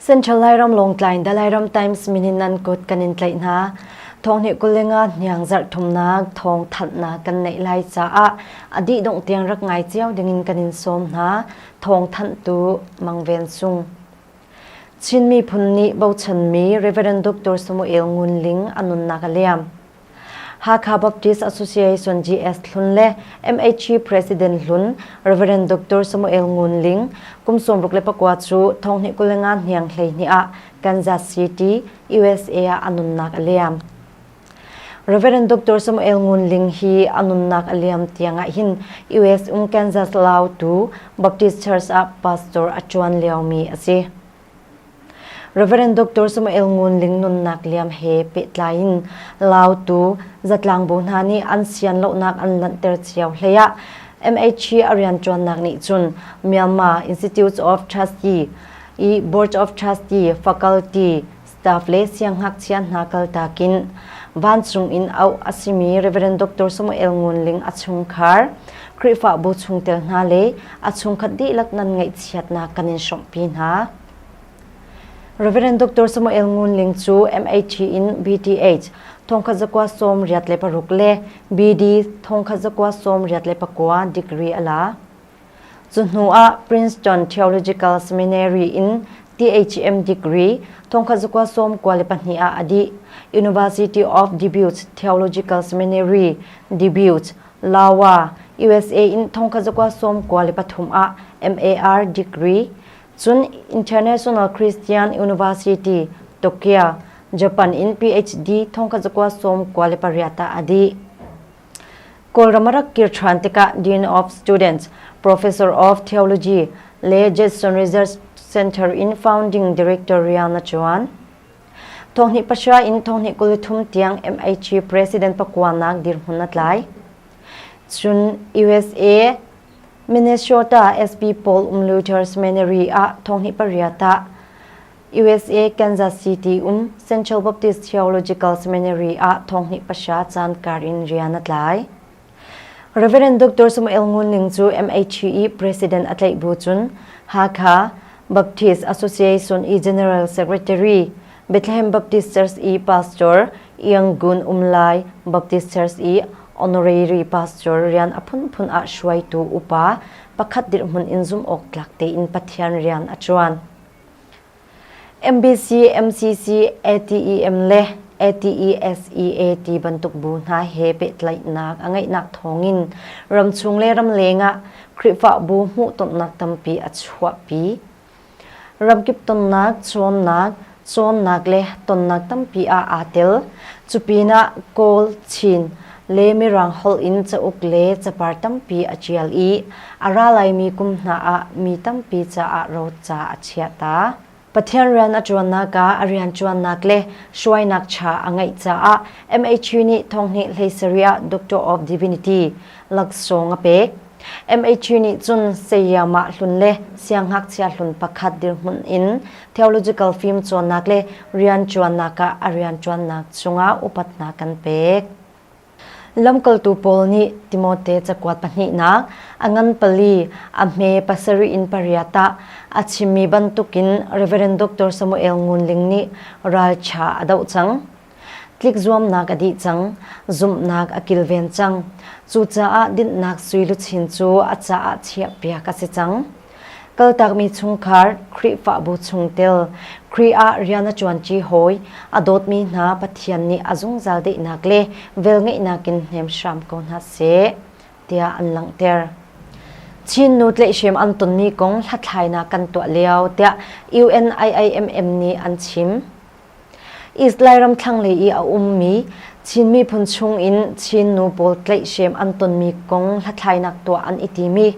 Central Lairam Lawngtlai Dalairam Times minin nan kut kan in tlaih hna. Thawng hnih 25 hniang zarh thumnak thawng thanhnak kan neih lai caah a dih dongh tiang rak ngai cio dingin kan in sawm hna. Thawng thanhtu Mang Ven Sung. Chin miphun nih bochanmi Reverend Dr. Samuel Ngun Ling a nunnak a liam. Hakha Baptist Association GS hlun le MHC President hlun Rev. Dr. Samuel Ngun Ling kum 64 cu thonghnih 25 hniang 12 ah Kansas City, USA ah a nunnak a liam. Rev. Dr. Samuel Ngun Ling hi a nunnak a liam tiang ah hin US um Kansas Lautu Baptist Church ah pastor a ṭuan liomi a si. Rev. Dr. Samuel Ngun Ling nunnak liam he pehtlai in Lautu zatlangbu hna nih an sian lonak an lanhter cio hlei ah MHC a rianṭuannak nih cun Myanmar Institute of Trustee i Board of Trustee Faculty staff le siangngakchia hna kaltak in vancung in auh a simi Rev. Dr. Samuel Ngun Ling a chungkhar Khrihfabu chungtel hna le a chungkhat dihlak nan ngaihchiatnak kan in hrawmhpi hna. Rev. Dr. Samuel Ngun Ling cu MHT in BTH thongkhat zakua 86 le BD thongkhat zakua 89 degree a la. Cu hnu ah Princeton Theological Seminary in THM degree thongkhat zakua 92 ah a dih. University of Dubuque Theological Seminary, Dubuque, Lawa, USA in thongkhat zakua 93 ah MAR degree, cun International Christian University, Tokyo, Japan in PhD thongkhat zakua 98 ah a dih. Kawlram a rak kir ṭhan tikah Dean of Students, Professor of Theology le Jetson Research Center in Founding Director rian a ṭuan. Thonghnih pahra in thonghnih 23 tiang MHG President pakuanak dirhmun a tlai. Cun USA Minnesota SP Paul um Luther Seminary ah thonghnih pariat ah USA Kansas City um Central Baptist Theological Seminary ah thonghnih pahra caan kar in rian a tlai. Reverend Dr. Samuel Ngun Ling cu MHE President a tlaih bu cun Hakha Baptist Association i General Secretary, Bethlehem Baptist Church i Pastor, Yangon Umlai Baptist Church i Honorary Pastor rian a phunphun ah hruaitu upa pakhat dirhmun in zumh awk tlak tein Pathian rian a ṭuan. MBC, MCC, ATEM le ATESEA ti bantuk bu hna he pehtlaihnak a ngeihnak thawngin ramchung le ramleng ah Khrihfabu hmuhtonnak tampi a chuahpi. Ramkip tonnak, cawnnak, cawnnak le tonnak tampi ah aa tel. Cupinah Kawl, Chin le Mirang holh in cauk le capar tampi a ṭial i a ra laimi kum hna ah mi tampi caah roca a chiah ta. Pathian rian a ṭuannak ah a rianṭuannak le hruainak ṭha a ngeih caah MHU nih thonghnih 17 ah Doctor of Divinity laksawng a pek. MHU nih cun sayamah hlun le siangngakchia hlun pakhat dirhmun in theological fim cawnnak le rianṭuannak ah a rianṭuannak cungah upatnak kan pek. Lamkaltu Paul nih Timote cakuat pahnihnak a ngan pali, a hme pasarih in pariat ah a chimmi bantukin Reverend Dr. Samuel Ngun Ling nih ralṭha a doh cang. Tlikzuamnak a dih cang, zumhnak a kilven cang. Cucaah dinhnak sui luchin cu a caah chiahpiak a si cang. Kaltakmi chungkhar, Khrihfabu chungtel, Khrih ah rian a ṭuanṭi hawi, a dawtmi hna Pathian nih a zungzal daihnak le velngeihnak in hnem hram ko hna seh, tiah an langhter. Chin nu tlaihhrem an tonmi kong hlathlainak kan tuah lio, tiah UNIIMM nih an chim. East Lairam thlanglei i a ummi Chin miphun chungin Chin nu pawl tlaihhrem an tonmi kong hlathlainak tuah an i timi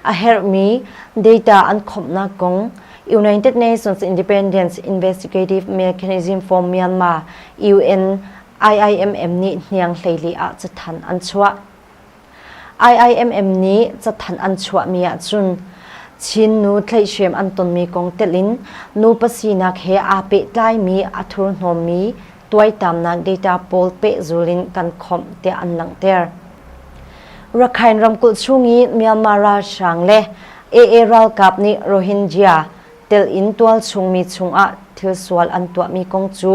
a herhmi data an khawmhnak kong United Nations Independence Investigative Mechanism for Myanmar UN IIMM nih hniang 14 ah cathanh an chuah. IIMM nih cathanh an chuahmi ahcun Chin nu tlaihhrem an tonmi kong telh in nupa sinak he aa pehtlaimi a thurhnawmmi tuaitamnak data pawl pehzul in kan khawmh tiah an langhter. Rakhine ramkulh chung i Myanmar ralhrang le AA ralkap nih Rohingya. tel in tualchungmi chungah thil sual an tuahmi kong cu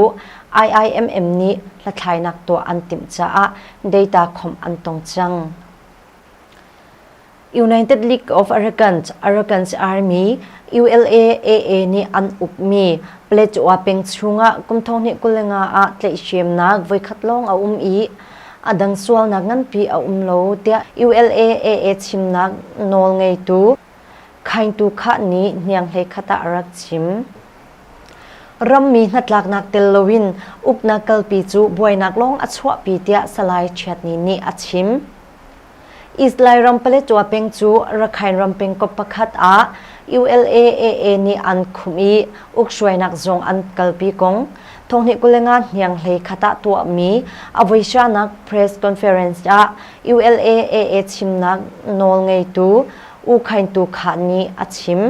IIMM nih hlathlainak tuah an timh caah data khawmh an tong cang. United League of Arakan, Arakan Army, ULA-AA nih an ukmi Paletwa peng chungah kum 2025 ah tlaihhremnak voikhat lawng a um i a dang sualnak nganpi a um lo tiah ULA-AA chimnak nawlngeitu Khaing Tu Khah nih hnianghlei khat ah a rak chim. Rammi hnatlaknak tel loin uknak kalpi cu buainak lawng a chuahpi tiah Salai Chiatni nih a chim. East Lairam Paletwa peng cu Rakhine ram pengkomh pakhat ah ULAAA nih an khumh i ukhruainak zong an kalpi kong thonghnih 25 hnianghlei khat ah tuahmi a voihranak press conference ah ULAAA chimnak nawlngeitu U Khaing Tu Kha nih a chim.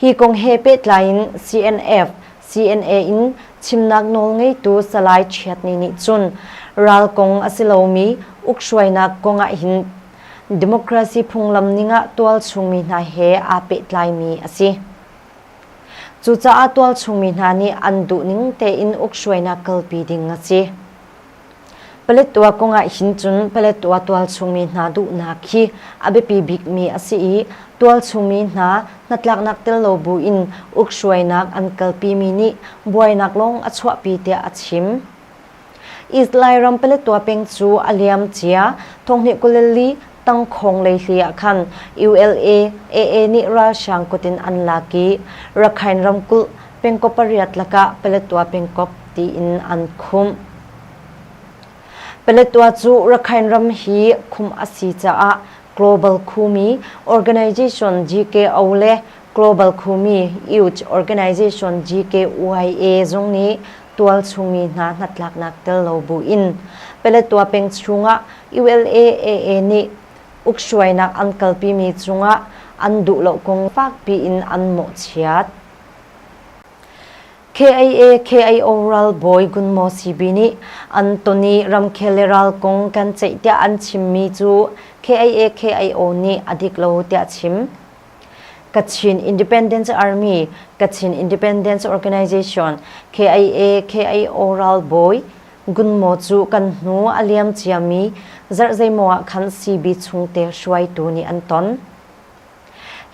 Hi kong he pehtlai in CNF, CNA in chimnak nawlngeitu Salai Chiatni nih cun ral kong a si lomi ukhruainak kong ah hin democracy phunglam ning ah tualchungmi hna he aa pehtlaimi a si. Cucaah tualchungmi hna nih an duhning tein ukhruainak kalpi ding a si. Paletwa kong ah hin cun Paletwa tualchungmi hna duhnak hi a biapi bikmi a si i tualchungmi hna hnatlaknak tel lo buin ukhruainak an kalpimi nih buainak lawng a chuahpi tiah a chim. East Lairam Paletwa peng cu a liam cia thonghnih 24 tangkhawng leihli ah khan ULA AA nih ralhrang kut in an lak i Rakhine ramkulh pengkop pariat lakah Paletwa pengkop tiin an khumh. Paletwa cu Rakhine ram hi khumh a si caah Global Khumi Organization GKO le Global Khumi Youth Organization GKYA zong nih tualchungmi hna hnatlaknak tel lo buin Paletwa peng chungah ULAAA nih ukhruainak an kalpimi cungah an duh lo kong fakpi in an mawhchiat. KIA KIO ralbawi Gunmo CB nih Anthony ramkhel le ral kong kan ceih tiah an chimmi cu KIA KIO nih a dik lo tiah chim. Kachin Independence Army, Kachin Independence Organization, KIA KIO ralbawi Gunmo cu kan hnu a liam ciami zarh zeimaw ah khan CB chungte hruaitu nih an ton.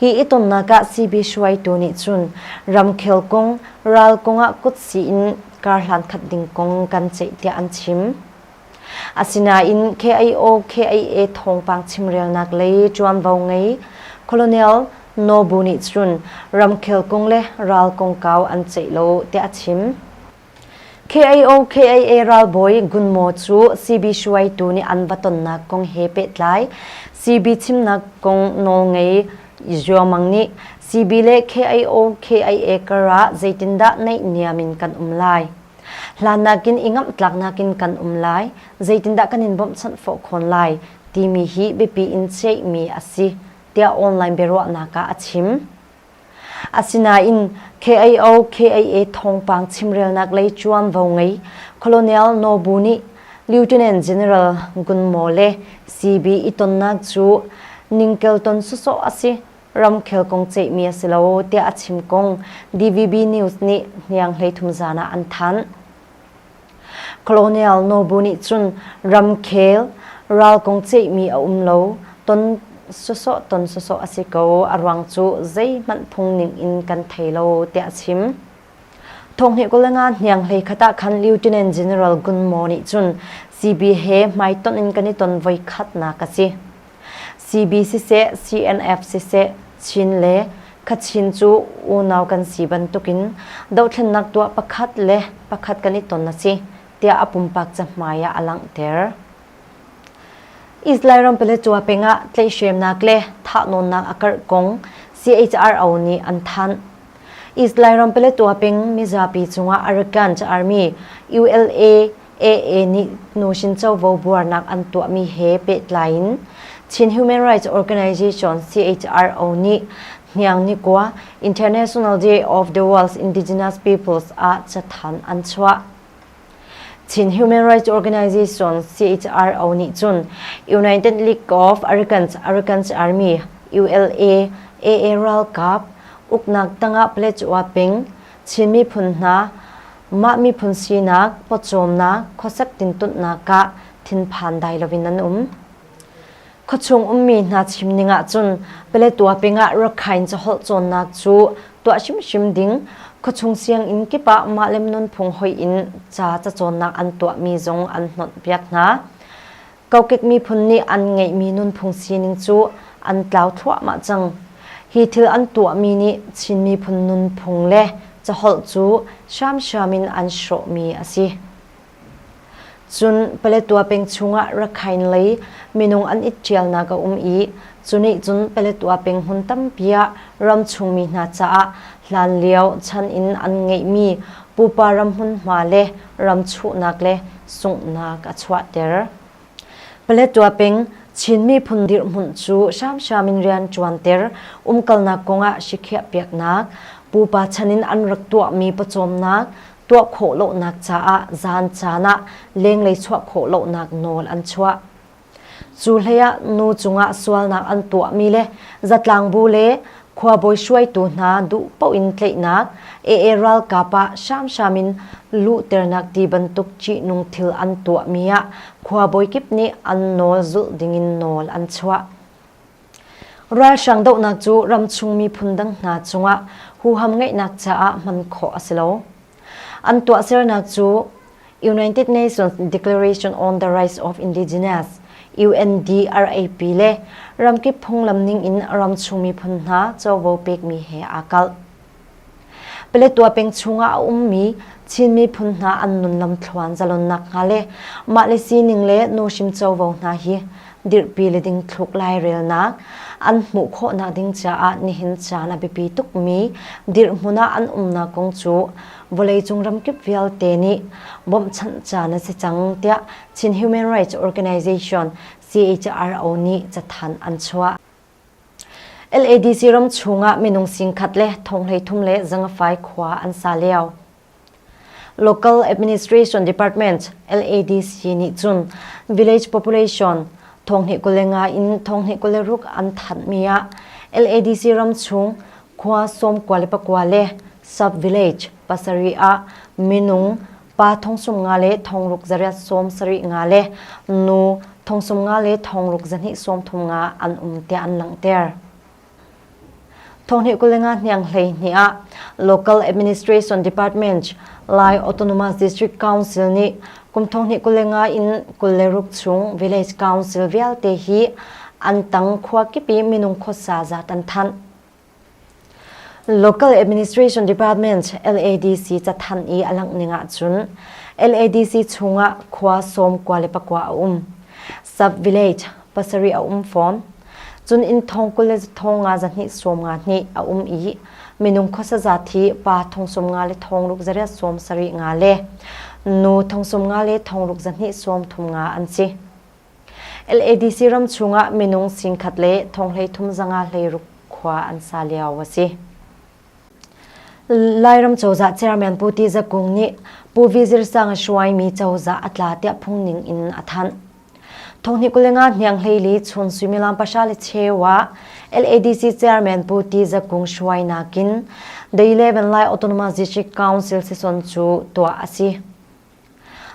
Hi i tonnak ah CB hruaitu nih cun ramkhel kong, ral kong ah kutsi in karhlan khat ding kong kan ceih tiah an chim. Asinain KIO KIA thawngpang chimrelnak lei ṭuanvo ngei Colonel Nobu nih cun ramkhel kong le ral kongkau an ceih lo tiah a chim. KIO KIA ralbawi Gun Maw cu CB hruaitu nih an va tonnak kong he pehtlai CB chimnak kong nawlngei Zuamang nih CB le KIO KIA kar ah zeitindah naihniam in kan um lai? Hlan nakin i ngamhtlaknak in kan um lai, zeitindah kan in bawmhchanh fawh khawn lai timi hi biapi in ceihmi a si tiah online biaruahnak ah a chim. Asinain KIO KIA thawngpang chimrelnak lei ṭuanvo ngei Colonel Nobu nih Lieutenant General Gun Maw le CB i tonnak cu ningkel ton sawsawh a si, ramkhel kong ceihmi a si lo tiah a chim kong DVB News nih hniang 13 zan ah an thanh. Colonial Nobu nih cun ramkhel ral kong ceihmi a um lo, ton sawsawh ton sawsawh a si ko, a ruang cu zeihmanh phung ning in kan thei lo tiah a chim. Thonghnih 25 hniang hlei khat ah khan Lieutenant General Gun Maw nih cun CB he hmaitonh in kan i ton voi khatnak a si. CB siseh, CNF siseh, Chin le Kachin cu unau kan si bantukin dohthlennak tuah pakhat le pakhat kan i ton a si, tiah a pumpak cahmai ah a langhter. Israel ram Paletwa peng ah tlaihhremnak le thahnawnnak a karh kong CHRO nih an thanh. Israel ram Paletwa peng mizapi cungah Arakan Army ULA AA nih nuhrin covo buarnak an tuahmi he pehtlai in Chin Human Rights Organization CHRO nih Hniang Nikua International Day of the World's Indigenous Peoples ah cathanh an chuah. Chin Human Rights Organization CHRO nih cun United League of Arakans Arakans Army ULA AA ralkap Uknak tangah Paletwa peng Chin miphun hna mah miphun sinak, pawcawmnak, khuasak tintunhnak ah thinphan dai loin an um. Khuachung ummi hna chim ning ahcun Paletwa peng ah Rakhine caholh cawnnak cu tuah hrimhrim ding, khuachung sianginn kip ah mah le nunphung hoih in ca cacawnnak an tuahmi zong an hnonhpiak hna. Kokek miphun nih an ngeihmi nunphung sining cu an tlau thluahmah cang. Hi thil an tuahmi nih Chin miphun nunphung le caholh cu hramhram in an hrawhmi a si. Cun Paletwa peng chungah Rakhine lei minung an i ṭialnak a um i cu nih cun Paletwa peng hmun tampi ah ramchungmi hna caah hlanlio chan in an ngeihmi pupa ram hmunhma le ram chuhnak le sunghnak a chuahter. Paletwa peng Chin miphun dirhmun cu hramhram in rian ṭuanter, umkalnak kongah sikhiah piaknak, pupa chan in an rak tuahmi pawcawmnak, tuah khawh lonak caah zan caan ah lenglei chuah khawh lonak nawl an chuah. Cu hleiah nu cungah sualnak an tuahmi le zatlangbu le khuabawi hruaitu hna duh paoh in tlaihnak, AA ralkap ah hramhram in luhternak ti bantuk ṭihnung thil an tuahmi ah khuabawi kip nih an nawl zulh dingin nawl an chuah. Ralhrang dohnak cu ramchung miphun dang hna cungah huham ngeihnak caah hman khawh a si lo. An tuahsernak cu United Nations Declaration on the Rights of Indigenous UNDRAP le ramkip phunglam ningin ramchung miphun hna covo pekmi he aa kalh. Paletwa peng chungah a ummi Chin miphun hna an nun lamthluan zalonnak hnga le mah le sining le nuhrim covo hna hi dirhpi le dingthluk lairelnak an hmuh khawhnak ding caah nihin caan a biapi tukmi dirhmun ah an umnak kong cu vawleicung ramkip vialte nih bawmhchanh caan a si cang tiah Chin Human Rights Organization CHRO nih cathanh an chuah. LADC ram chungah minung singkhat le thonghlei thum le zangafai khua an sa lio. Local Administration Department LADC nih cun village population 2025 in 2026 an thanhmi ah LADC ram chung khua 99 le sub village pasarih ah minung pa 35 le 6875 le nu 35 le 6233 an um tiah an langhter. 2025 hniang 12 ah Local Administration Department Lai Autonomous District Council nih kum 2025 in 26 chung Village Council vialte hi an tang khua kip i minung khuasa zat an thanh. Local Administration Department LADC cathanh i a langh ning ahcun LADC chungah khua 94 a um. Sub village pasarih a um fawn. Cun inn thong 20 le thong nga zahnih sawm nga hnih a um i minung khuasa zat hi pa thong sawm nga le thong ruk zariat sawm sarih nga le nu thong sawm nga le thong ruk zahnih sawm thum nga an si. LADC ram chungah minung singkhat le thonghlei thum zanga hleiruk khua an sa lio a si. Lairam cozah chairman Pu Ti Za Kung nih Pu Vi Zir Sang a hruaimi cozah a tla tiah phungning in a thanh. Thonghnih 25 hniang hleili chun suimilam pahra le cheu ah LADC chairman Pu Ti Za Kung hruainak in The 11 Lai Autonomous District Council session cu tuah a si.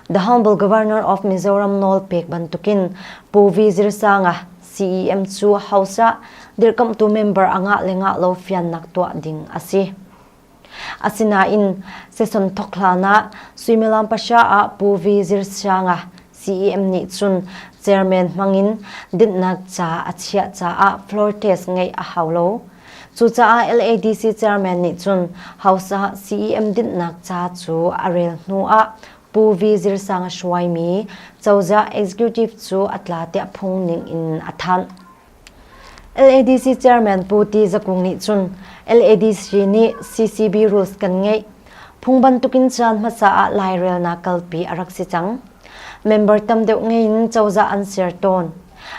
The Humble Governor of Mizoram nawl pek bantukin Pu V Zirsanga CEM cu House ah dirhkamhtu member a ngah le ngah lo fiannak tuah ding a si. Asinain session thawk hlan ah suimilam pahra ah Pu V Zirsanga CEM nih cun chairman hmangin dinhnak ca a chiah caah floor test ngeih a hau lo. Cucaah LADC chairman nih cun House ah CEM dinhnak ca cu a rel hnu ah Pu V Zirsang a hruaimi cozah executive cu a tla tiah phung ning in a thanh. LADC chairman Pu Ti Zakung nih cun LADC nih CCB rules kan ngeih. Phung bantukin caan hmasa ah lairelnak kalpi a rak si cang. Member tam deuh ngei in cozah an ser tawn.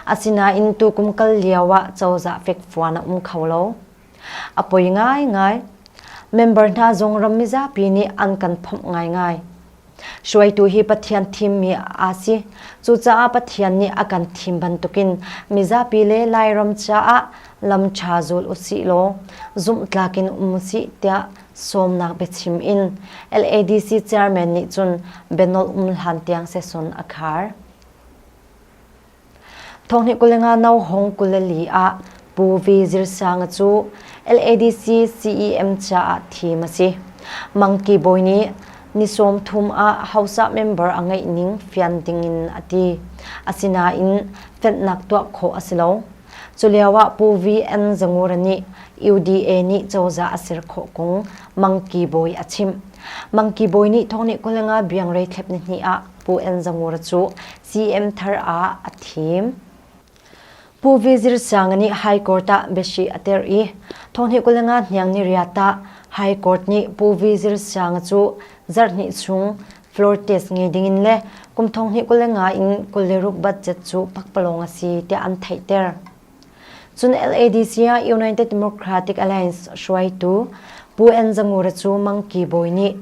Asinain tukum kal lio ah cozah fekfuan a um kho lo. A poi ngaingai. Member hna zong ram mizapi nih an kan phomh ngaingai. Hruaitu hi Pathian thimmi a si. Cucaah Pathian nih a kan thim bantukin mizapi le Lairam caah lam ṭha zul usih law zumhtlak in um usih tiah sawmnak biachim in LADC chairman nih cun bianolh um hlan tiang session a khar. Thonghnih 25 no hong 24 ah Pu V Zirsanga cu LADC CEM caah thim a si. Mangki bawi nih ni 30 ah Hausa member a ngeih ning fian dingin a ti. Asinain fenhnak tuah khawh a si lo. Culio ah Pu VN Zangura nih UDA nih cozah a ser khawh kong Mangki bawi a chimh. Mangki bawi nih thonghnih 25 biangrei thlep ni hnih ah Pu N Zangura cu CM thar ah a thim. Pu V Zir Siang nih High Court ah biasi a ter i thonghnih 25 hniang ni riat ah High Court nih Pu V Zir Siang cu zarhhnih chung floor test ngei dingin le kum thonghnih 25 in 26 budget cu pakpalawng a si tiah an theihter. Cun LADC ah United Democratic Alliance hruaitu Pu N Zangura cu Mangki bawi nih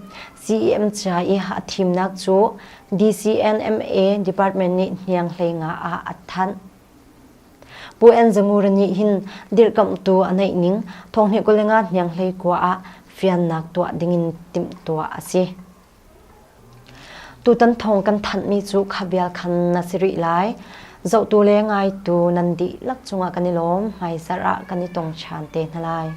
CEM ca i a thimnak cu DCNMA department nih hniang hlei nga ah a thanh. Pu N Zangura nih hin dirhkamhtu a neih ning thonghnih 25 hniang hlei kua ah fiannak tuah dingin timhtuah a si. Tutan thawng kan thanhmi cu kha vial khan na si rih lai. Zohtu le ngaitu nan dihlak cungah kan i lawm. Hmaizarh ah kan i tong ṭhan te hna lai.